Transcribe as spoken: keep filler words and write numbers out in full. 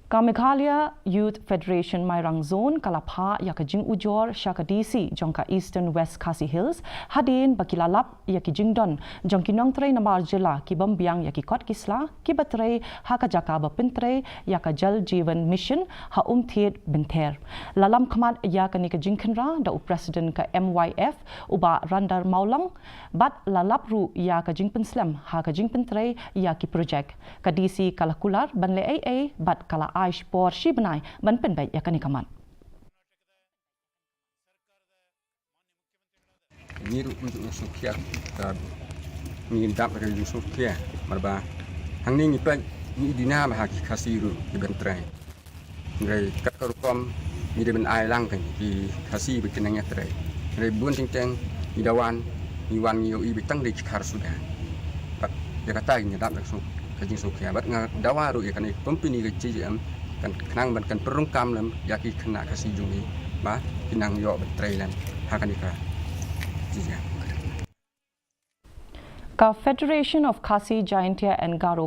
Ka Meghalaya Youth Federation Mairang Zone ka la phah ïa ka jingujor sha ka D C jong ka Eastern West Khasi Hills, hadien ba ki la lap ïa ki jingdon jong ki nongtrei namar jylla ki bym biang ïa ki kot ki sla kiba trei ha ka jaka ba pyntrei ïa ka Jal Jeevan Mission ha Umthied Bynther. La lam khmat ïa kane ka jingkhynra da u President ka M Y F, u Bah Randar Mawlong, bad la lap ruh ïa ka jingpynslem ha ka jingpyntrei ïa ki projek. Ka D C ka la kular ban leh ei ei bad ka la ai por shi bnai ban pynbeit ïa kane ka mat. Ngi ruh ngi sngewkhia, ka ngi dap ka ngi sngewkhia, namar ba hangne ngi peit ngi duna ba ha ki Khasi ruh ki ban trei. Hynrei kat ka rukom ngi dei ban ai lang ka ki Khasi ba ki nang ïatrei. Hynrei bun teng teng ngi da wan, ngi wan ngi ïohi ba tang dei ki khar suda. Bad ïa kata ngi dap ka sngewkhia, ka jingsngewkhia. Bad nga dawa ruh ïa kane ka company ka J J M kan khnang ban kan pynrung kam lem ïa ki khynnah Khasi jong ngi ba ki nang ïoh ban trei lem ha kane ka J J M. Ka Federation of Khasi Jaintia and Garo